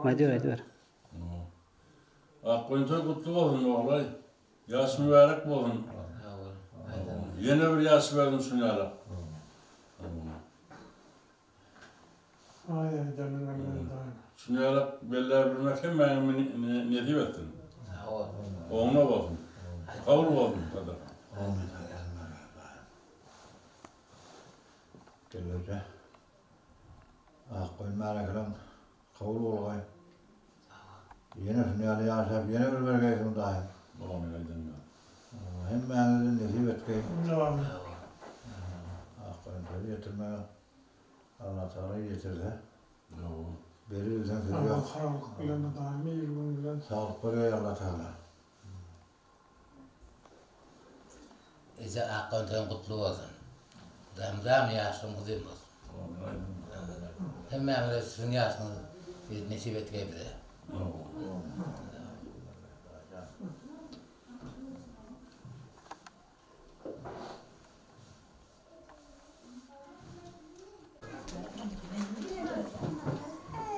Aýdyber, aýdyber. Akgoýun toý gutly bolsun oglaý. Ýaş mübärek bolsun. Ýene bir ýaş bersin şuny ýalak. Şuny ýalak belläp bilmek hemmäňe nesip etsin. Oňuna bolsun. Kabul bolsun sadaka. Gelneje. Akgoýun märekeläň kabul bolgaý. Ýene şuny ýaly ýaşap ýene bir bergeýsiň daýym. Amin aýdan ýaly. Hemmäňize nesip etgeý. Amin. Akgoýun toýy ýetirmäge Allatagala ýetirse. Berilsen sözi ýok. Saglyk bilen daýym il gün bilen. Saglyk bergeý Allatagala. Eje Akgan toýuň gutly bolsun. Mydam ýaşlygyň uzyn bolsun. Hemmämize siziň ýaşyňyz nesip etgeý bize.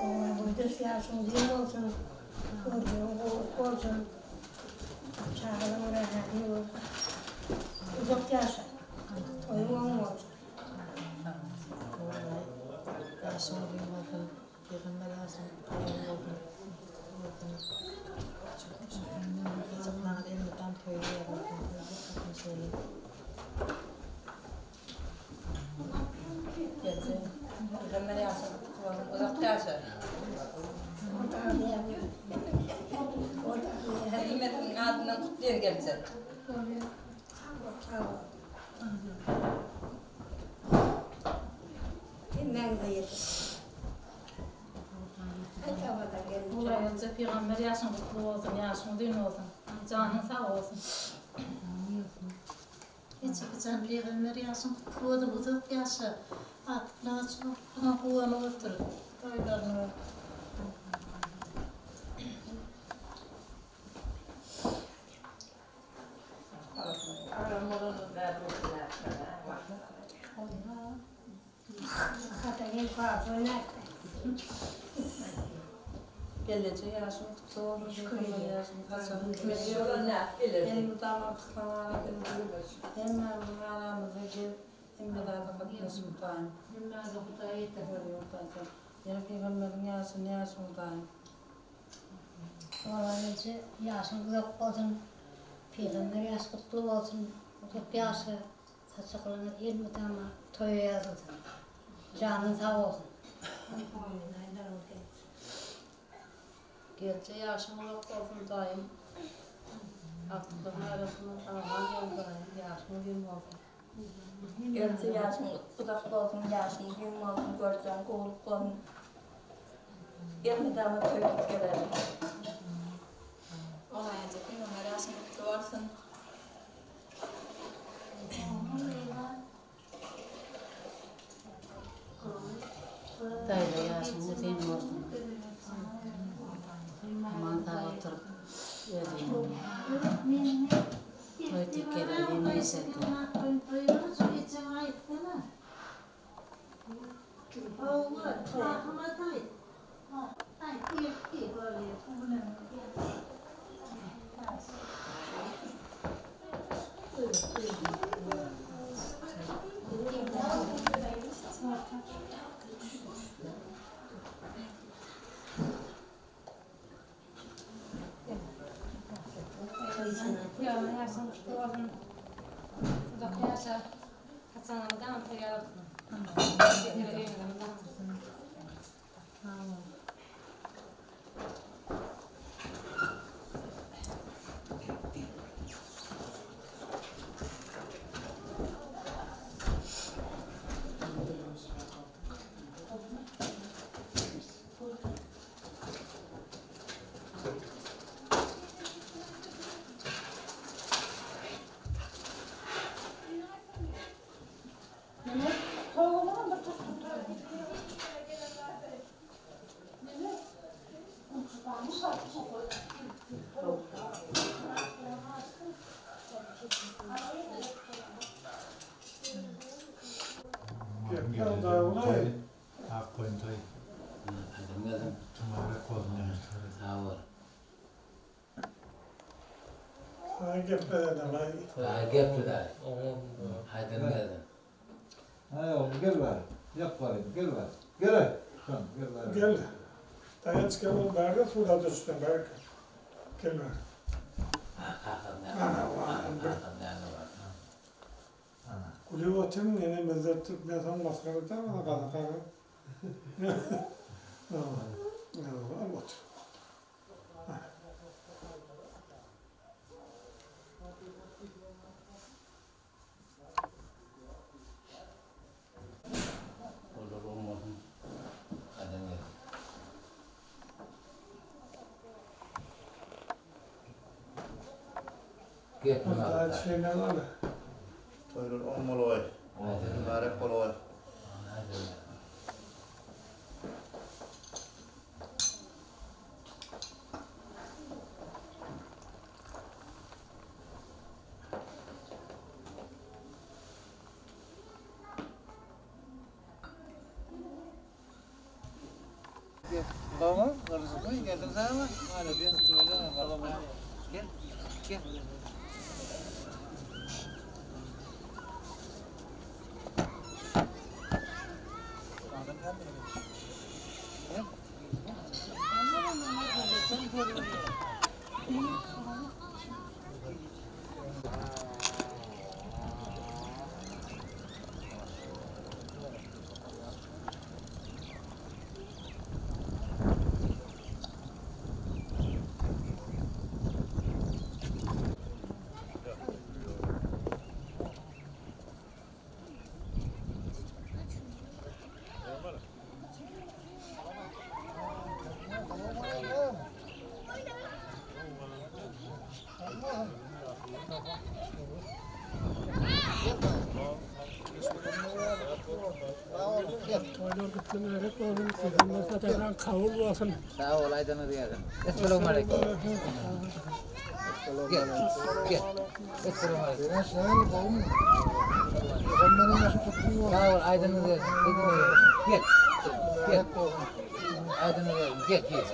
Owadan ýaşyň uzyn bolsun, gördügiň gowulyk bolsun, çagalaň rahatyny gör. Uzak ýaşa. Toýuň oň bolsun. Ýaşyň uzyn bolsun, pygamber ýaşyň kabul bolsun. Saçaklaryňyz elmydam toýa ýazylsyn, gatnaşaýyn. Pygamber ýaşa gutly bolsun uzak ýaşa. Hemmesiniň adyndan gutlaýan geljek. Hemmäňize ýetir. Gulaýylja pygamber ýaşyň gutly bolsun ýaşyň uzyn bolsun janyň sag bolsun. Ejekijan pygamber ýaşyň gutly bolsun uzak ýaşa agtyklaňa çowluklygyňa guwanyp otur toýlaryny gör. Gelneje ýaşyň gutly bolsun pygamber ýaşyň elmydama agtyklaňa hemmämiziň aramyzda gezip hemme zada gatnaşyp Hudaýym. Hemmämize Hudaý ýetirsin Hudaýjan. Ýene pygamberiň ýaşyny ýaşyň Hudaýym. Orazgeldi ýaşyň uzak bolsun pygamber ýaşy gutly bolsun uzak ýaşa saçaklaryňyz elmydama toýa ýazylsyn janyň sag bolsun. Gelje ýaşyň uzak bolsun daýym agtyklaryň arasynda aman ýör daýym ýaşyň uzyn bolsun. Gelje ýaşyň uzak bolsun ýaşyň uzyn bolsun görjegiň gowulyk bolsun elmydama toý bolup gelerli. Owaýanja pygamber ýaşyň gutly bolsun. Daýza ýaşyň uzyn bolsun. Aman sag oturyp özüňiň toý tekeler hemişeki. Ýaşyň gutly bolsun. Uzak ýaşa. Haçanam dam taýýar bolsun. Toý, ak goýun toý. Aýdyň gelsin. Mübarek bolsun ýaşlar. Sag bol. Aý gepledi-laý. Aý gepledi-aý. Aýdyň gelsin. Aý oglum gel bäri. Ýak baryny gel bäri. Gel-aý. Hany gel bäri. Gel. Daýanç gel oglum bärde suwda düşsün bäri gel. Gel bäri. Kakam näme bar? Gülüp otyryn ene mezzer türkmen soň masgara da bana gazak aga. Al otur. Olar olmasyn. Adam geldi. Toýlar oň bolaý. Mübärek bolaý. Toýlar gutly mübärek bolsun. Pygamber sadakaň kabul bolsun. Sag bol aýdanyňyz gelsin. Essalamualeýkum. Gel. Gel. Essalamualeýkum. Sag bol aýdanyňyz gelsin. Gel. Gel. Aýdanyňyz gelsin. Gel, gel.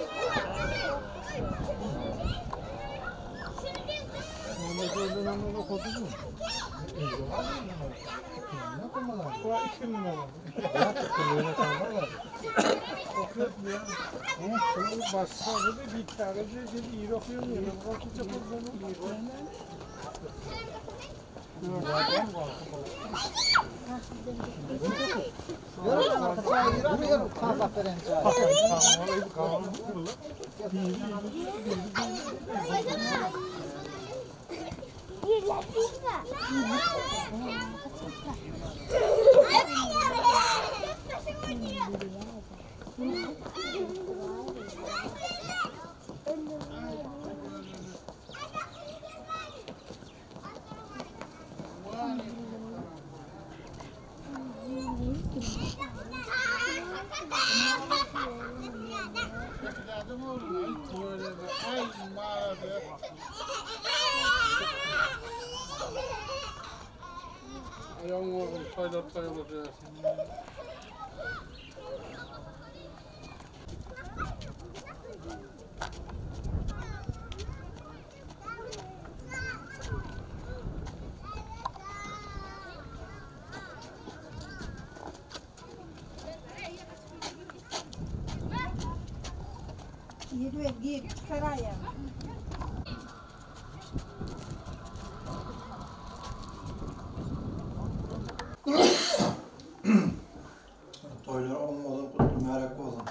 Toýlar oň bolsun, gutly mübärek bolsun.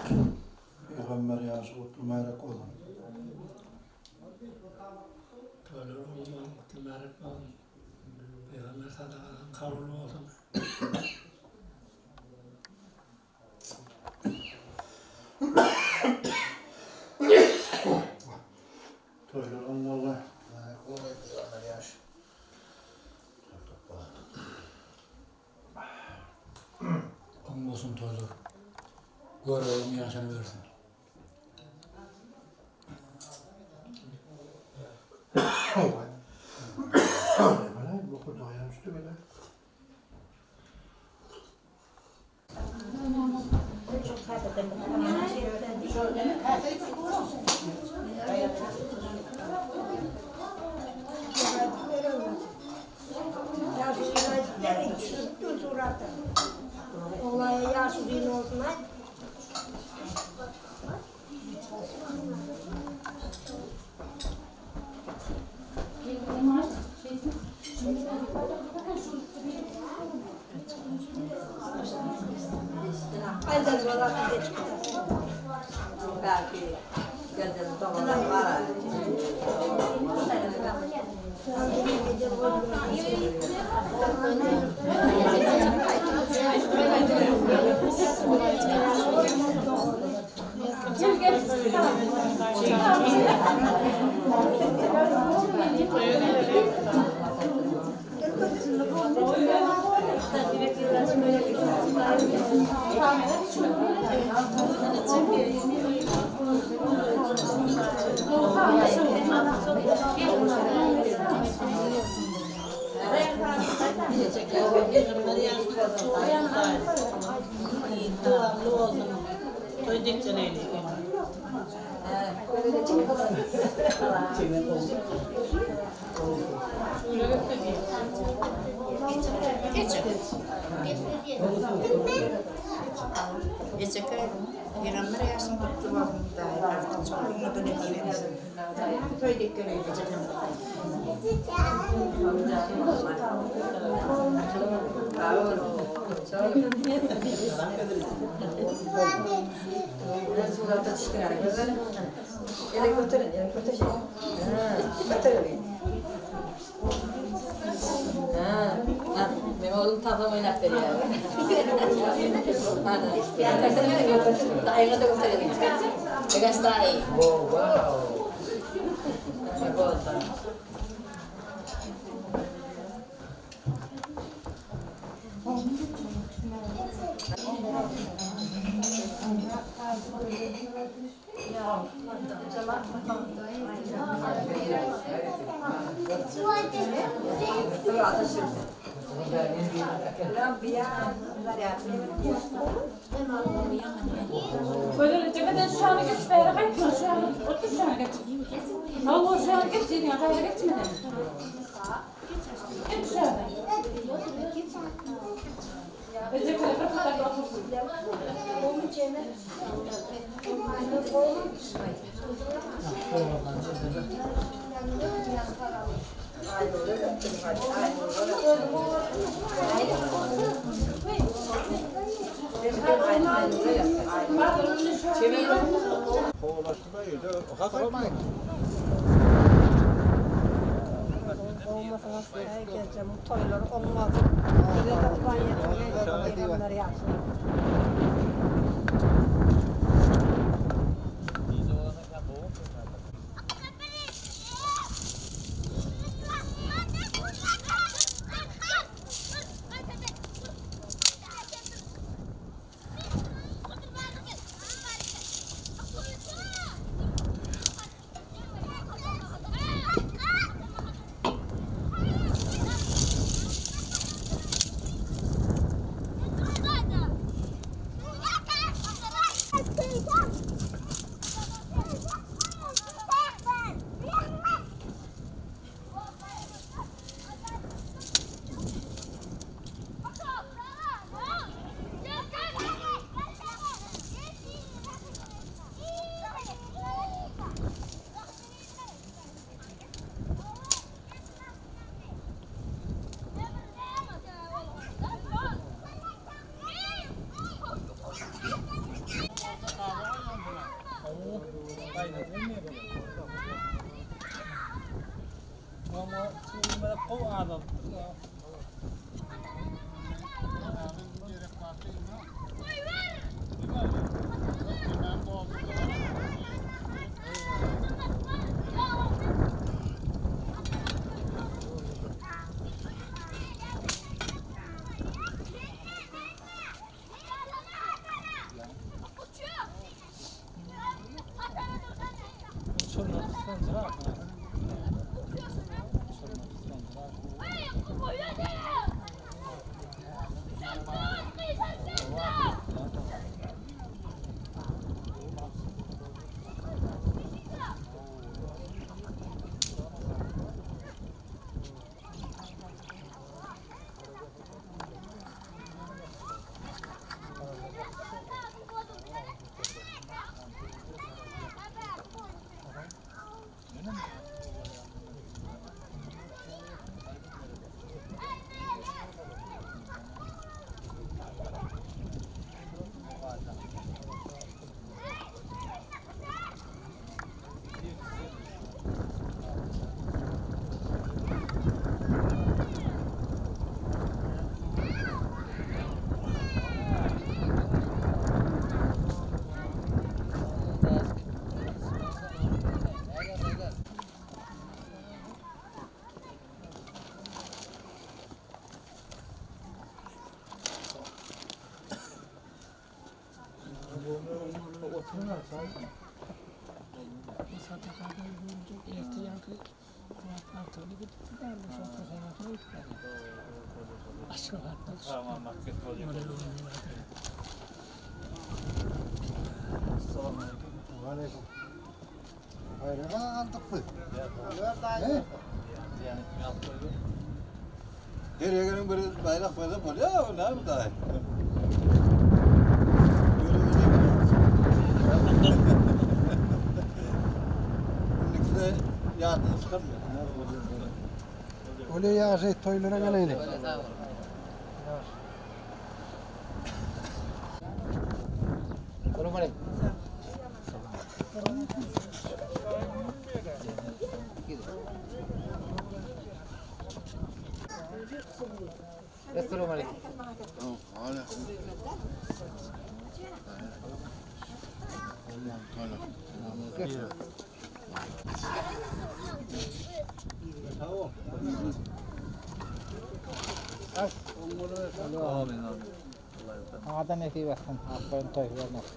Pygamber ýaşy gutly mübärek bolsun. Toýlar oň bolsun, gutly mübärek bolsun. Pygamber sadakasyň kabul bolsun. Toýlar oň bolsun. Mübärek bolsun pygamber ýaşy. Oň bolsun toýlar. Göregiň ýaşany bersin. Hudaýam üstü geler. Bu sadakada görünjek erte ýaňky Kuwat agtygyny gidipdi bärde şol tasarrafyna gidip barýar. Aşgabatda düşüpdi. Waleýkim. Haýra aldykmy? Her ýegeniň bir baýrak berse bolýar, o näme daýy? Indikide ýatdan çykarma. Bolýa ýaşaý toýlara geleýli. Adam nesip etsin. Akbaýyň toýy bolmaz.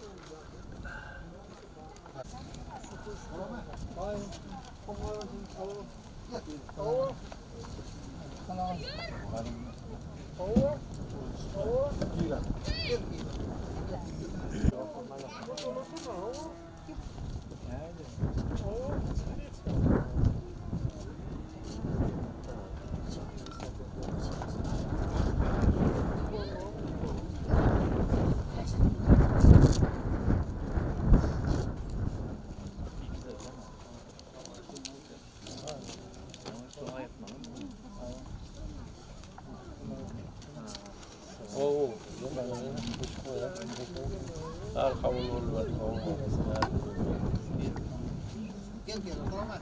Gel gel oturma.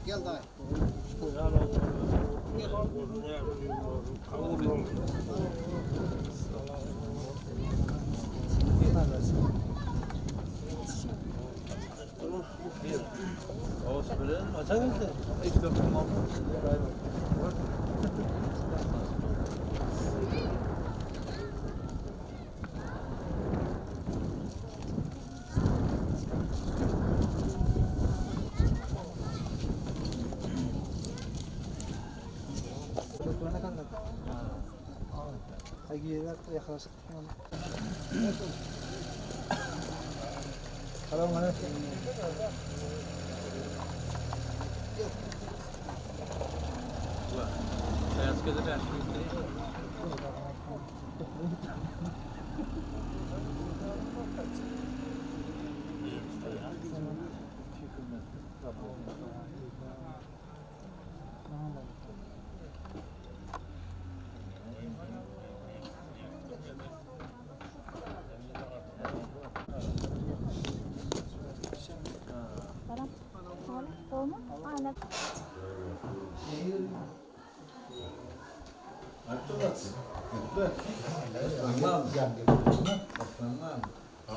Gel daýy.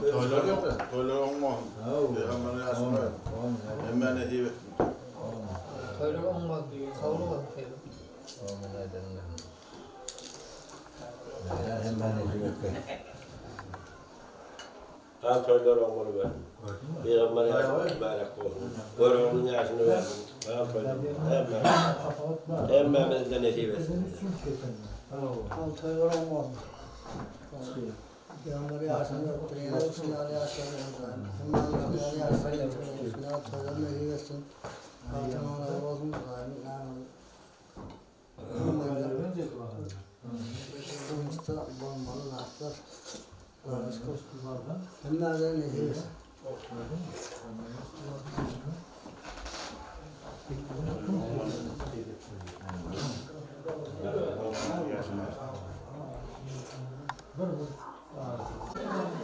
Toýlar ýok, toýlar oňmasyn. Peygamber ýaşyny ver. Hemme nesip etsin. Toýlar oňmaz, kabul bolsun. Ha toýlar oňmaly ber. Peygamber ýaşyny mübarek bolsun. Göroglyň ýaşyny bersin. Ha toýlar. Hemme. Hemmämize nesip etsin. Toýlar oňmasyn. Peygamber ýaşyny bersin, ýaşyny toýlar nesip etsin. Durmuşda bolmaly zatlar. Hemmäden nesip etsin.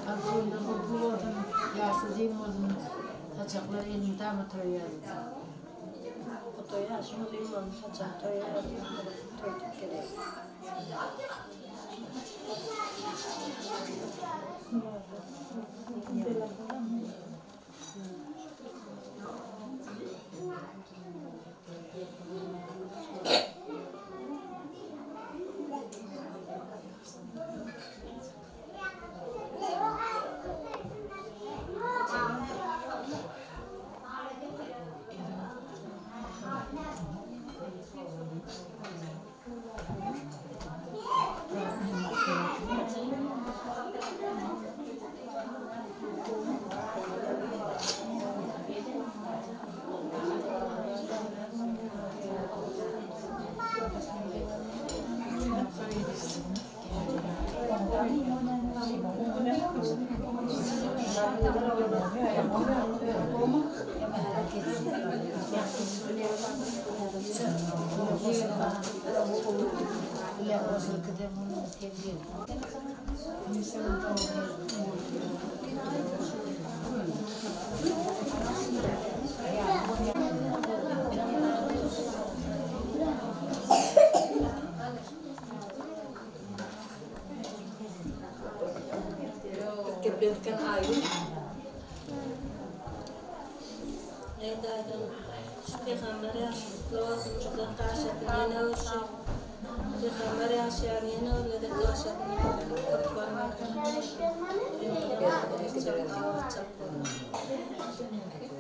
Toýlar gutly bolsun, ýaşy uzyn bolsun, saçaklar elmydama toý ýazylsyn. Toý ýaşyň uzyn bolsun, saçak toý ýazylsyn, toý tutup geleýin. Gepletken Aýgül. Neydi aýdan? Şu pygamber ýaşy gutly bolsun, uzak ýaşasyn, ýene bir şu pygamber ýaşaýar, ýene bir gezek ýaşasyn, köp görmek.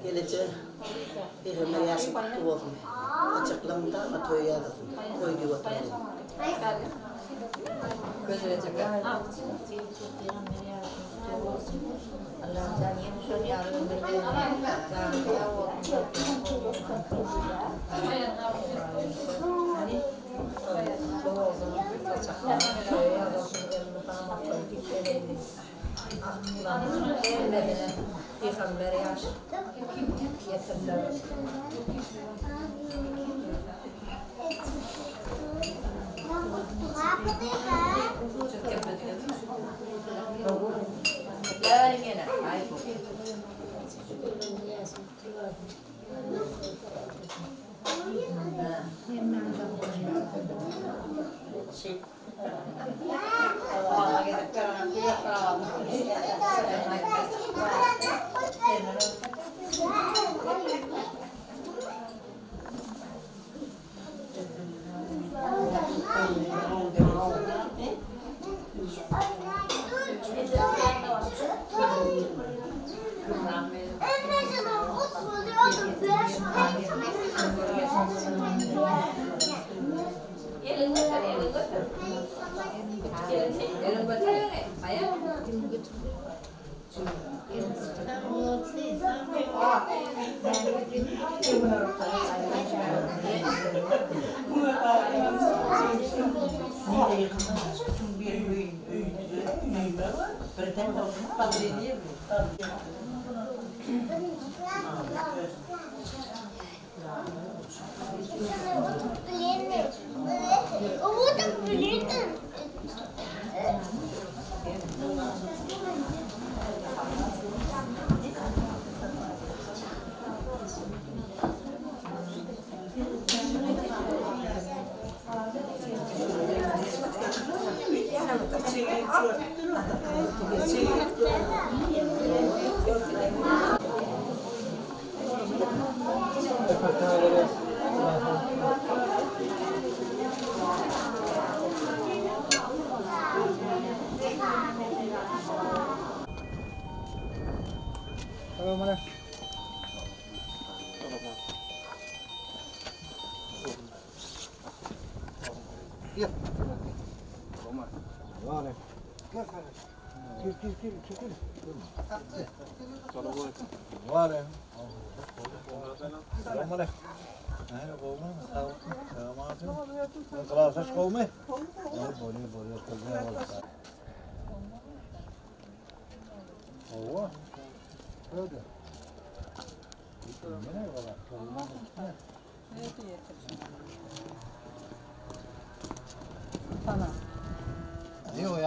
Gelece Pygamber ýaşy gutly bolsun. Açyklaň da toý ýazasyn. Toý diýip oturalım. Pygamber ýaş ýetirler.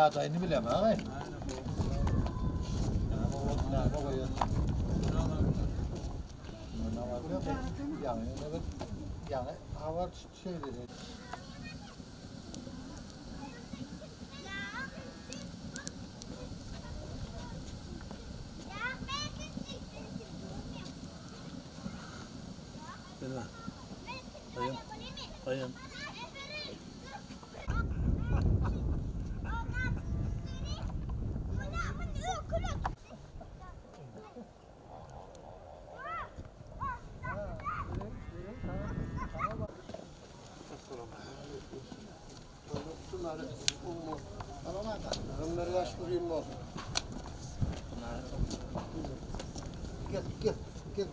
Ýagdaýyny bilemok aý. Ýaňy habar şeýle. Daýan. Gel, gel, gel.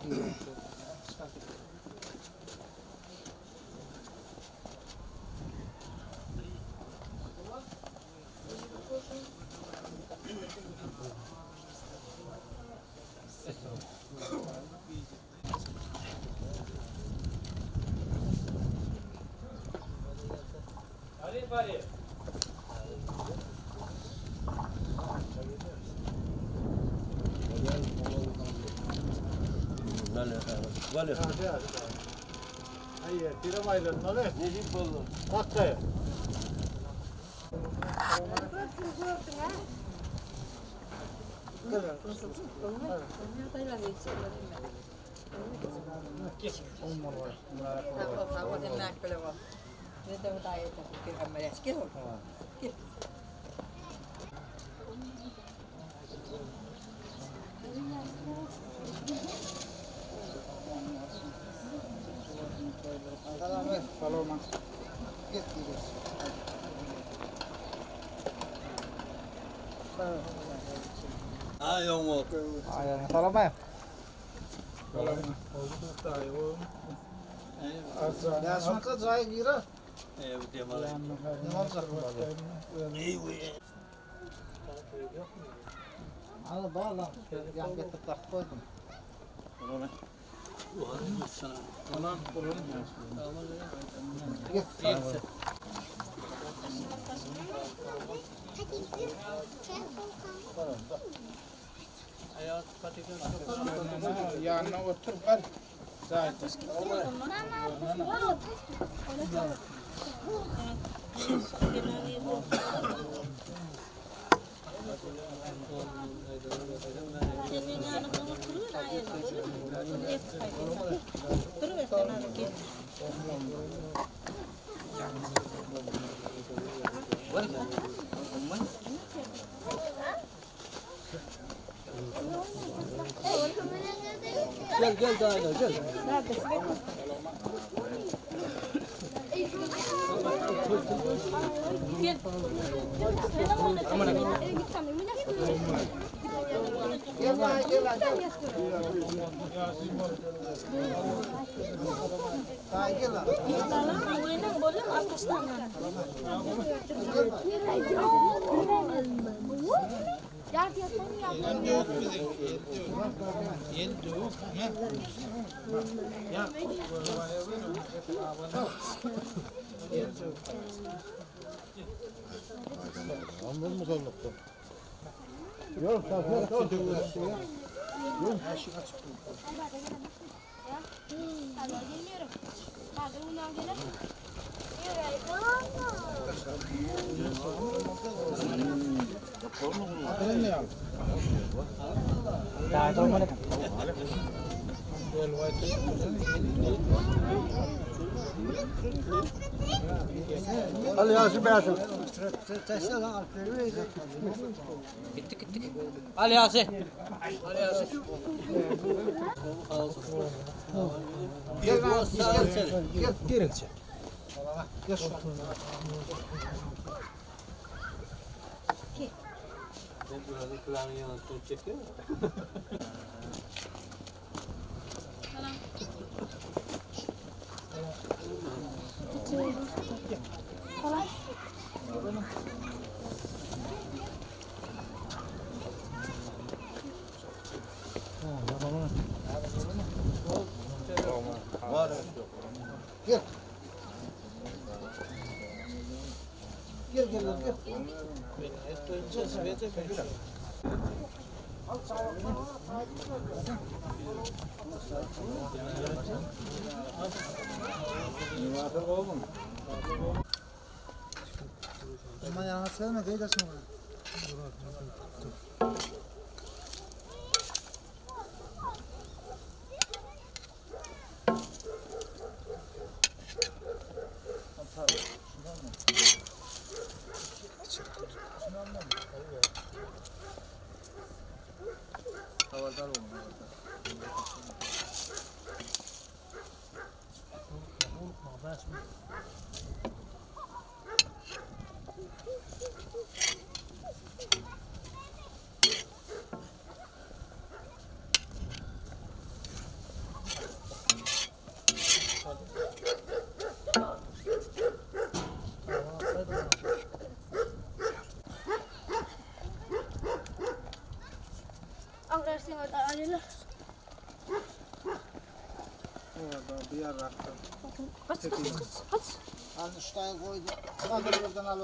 Alny şutaýy goýdy. Azyr birden al.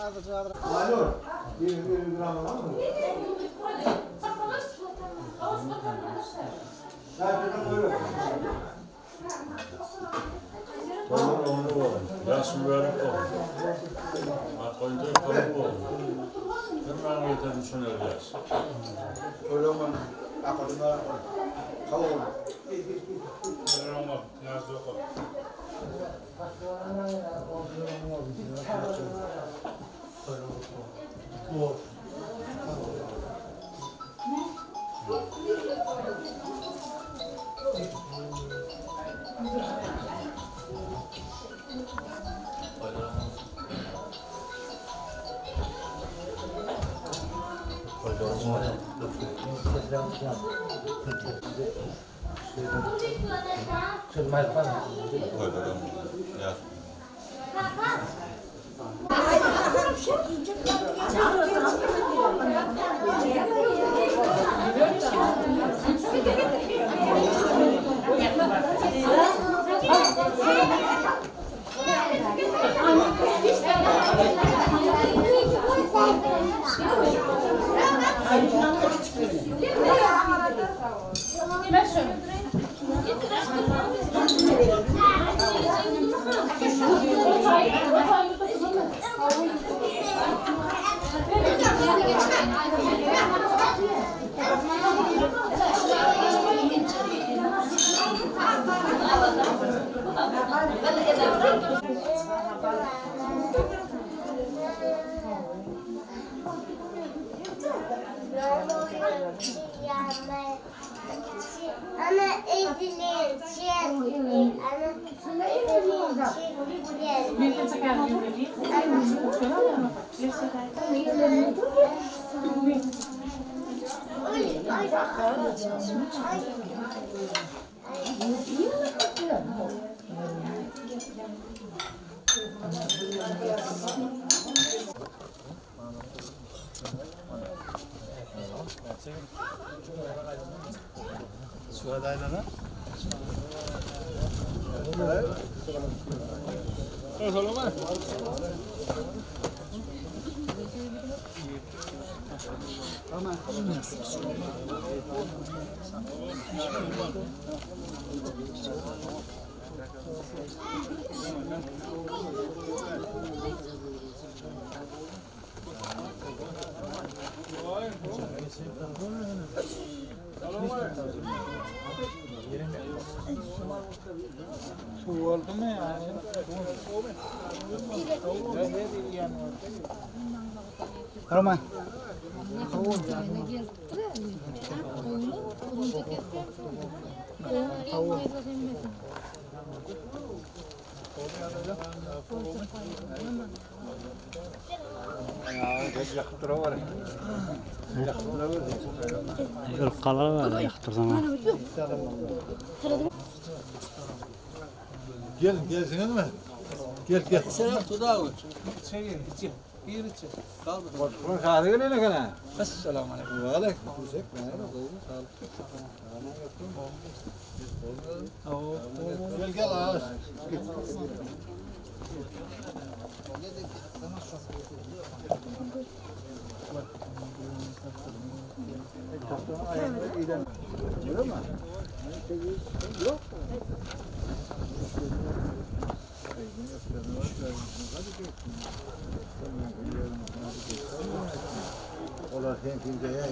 Azyr azyr. Alo. 20 gram alalım mı? Toýlar oňly bolsun. Ýaş mübärek bolsun. Akgoýun toýy kabul bolsun. Hemmäňize ýeten düşüner ýaş. Toýlar bolsun. Akgoýun mübärek bolsun. Kabul bolsun. Toýlar oň bolsun. Ýaş uzak bolsun. Gel, gelsiniz mi? Gel, gel. Sen tudağı. İçeri, içi. Bir içi. Kaldı. Başkan çağırı gelene kadar. Esselamu aleyküm. Ve aleyküm. Gel gel ağaç. Olar sen kimseye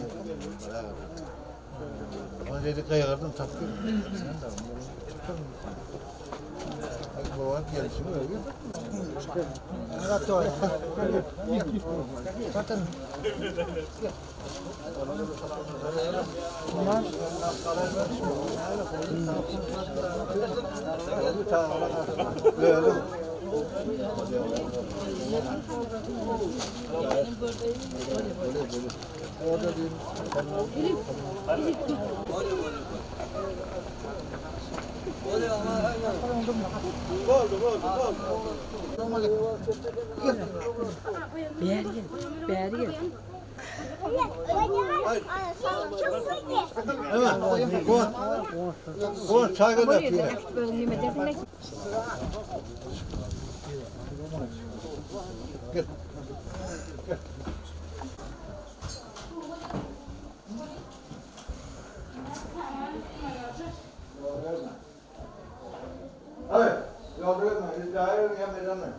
Onu dedik kayırdım taptım. Sen de Bak baban gelişimi öyle. Evet. Bu, bu çay gönder. Gel. Gel. Hadi. Ýolda gezme.